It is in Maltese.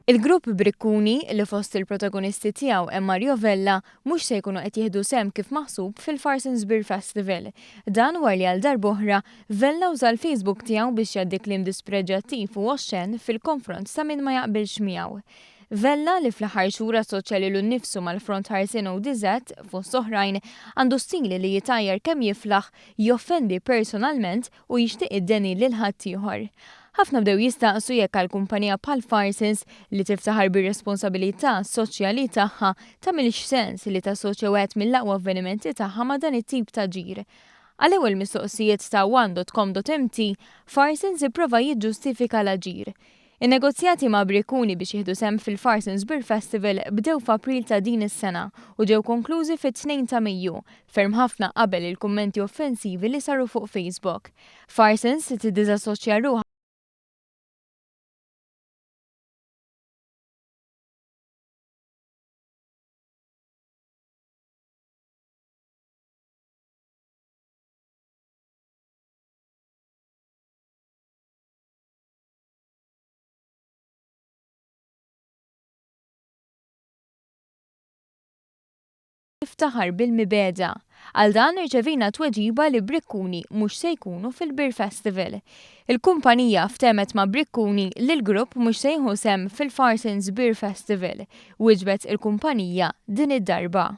Il-grupp Brikkuni, li fost il-protagonisti tiegħu hemm Mario Vella, mhux se jkunu qed jieħdu sehem kif maħsub fil-Farsons Beer Festival. Dan wara li għal darb'oħra, Vella uża l-Facebook tiegħu biex jgħaddi kliem dispreġjattiv u oxxen fil-konfront ta' min ma jaqbilx miegħu. Vella, li fl-aħħar xhur assoċja lilu nnifsu mal-Front Ħarsien ODZ, fost oħrajn, għandu stil li jitgħajjar kemm jiflaħ, joffendi personalment u jixtieq id-deni lil ħaddieħor. Ħafna bdew jistaqsu jekk għal kumpanija bħal Farsons, li tiftaħar bir-responsabilità soċjali tagħha, tagħmilx sens li tassoċja wieħed mill-aqwa avvenimenti tagħha ma' dan it-tip ta' aġir. Għall-ewwel mistoqsijiet ta' one dot com dot mt, Farsons ipprova jiġġustifika l-aġir. In-negozjati ma' Brikkuni biex jieħdu sehem fil-Farsons Beer Festival bdew f'April ta' din is-sena u ġew konklużi fit-2 ta' Mejju, ferm ħafna qabel il-kummenti offensivi li saru fuq Facebook. Farsons tiddiżassoċja ruħha tiftaħar bil-mibegħda. Għal dan irċevejna tweġiba li Brikkuni mhux se jkunu fil-Beer Festival. Il-kumpanija ftehmet ma' Brikkuni li l-grupp mhux se jieħu sehem fil-Farsons Beer Festival, wieġbet il-kumpanija din id-darba.